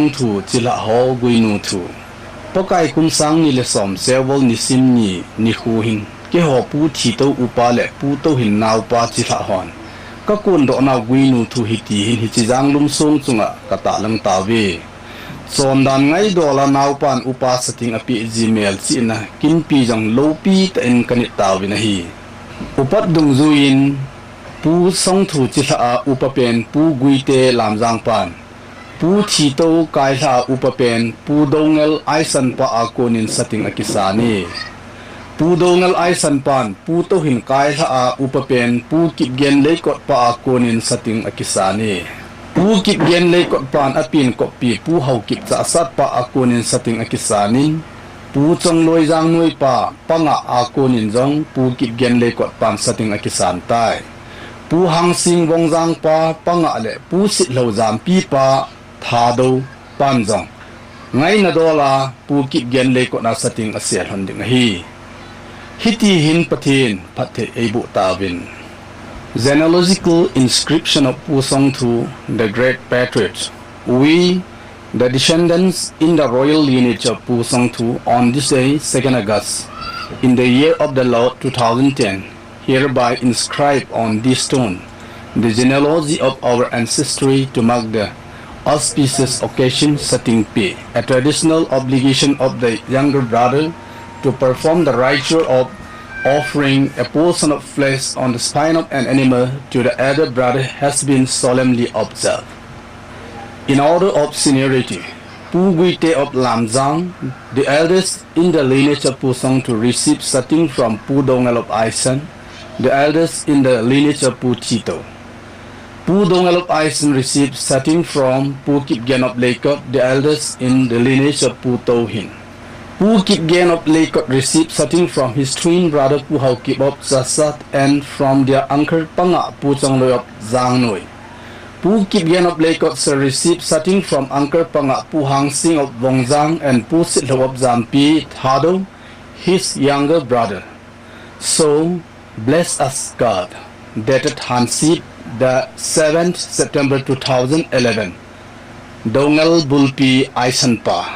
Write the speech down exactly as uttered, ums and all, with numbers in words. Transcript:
Songthu Chilhah ho guinu thu. Pakai kum sang ni le som Sevol nisim ni nikho hin keiho Pu Thitou upa le Pu Touhin naopa Chilhah hon kakondoh nau guinu thu hiti hin hiche Janglum song chunga katahlang tauve. Chondan ngaidola naopan upa sating apeh ji melchihna kinpi jong loupi tah in kanit tauvin ahi. Upat dungjuiyin Pu Songthu Chilhah a upa pen Pu Guite Lamjang pan, Pu Thitou Kailhah a upa pen Pu Doungel Aisan pa a konin sating akisan e. Pu Doungel Aisan pan Pu Touhin Kailhah a upa pen Pu Kipgen Leikot pa a konin sating akisan e. Pu Kipgen Leikot pan apen koppi Pu Haokip Chahsat pa a konin sating akisanin, Pu Chongloi Jangnoi pa panga a konin jong Pu Kipgen Leikot pan sating akisan tai. Pu Hangsing Vongjang pa panga le Pu Sitlhou Jampi pa Thadou pan jong ngaina dola Pu Kipgen Leikot a sating asel lhon ding ahi. Hiti hin Pathen phatthei eiboh tauvin. Genealogical inscription of Pu Songthu, the great patriot. We, the descendants in the royal lineage of Pu Songthu, on this day, second August, in the year of the Lord two thousand ten, hereby inscribe on this stone the genealogy of our ancestry to mark the auspicious occasion Sating Pe, a traditional obligation of the younger brother to perform the ritual of offering a portion of flesh on the spine of an animal to the elder brother has been solemnly observed. In order of seniority, Pu Guite of Lamjang, the eldest in the lineage of Pu Songthu, received sating from Pu Doungel of Aisan, the eldest in the lineage of Pu Thitou. Pu Doungel of Aisan received sating from Pu Kipgen of Leikot, the eldest in the lineage of Pu Touhin. Pu Kipgen of Leikot received sating from his twin brother Pu Haokip of Chahsat and from their uncle panga Pu Chongloi of Jangnoi. Pu Kipgen of Leikot shall receive sating from uncle panga Pu Hangsing of Vongjang and Pu Sitlhou of Jampi Thadou, his younger brother. So, bless us God. Dated Hansip, the seventh September two thousand eleven. Doungel Bulpi Aisanpa.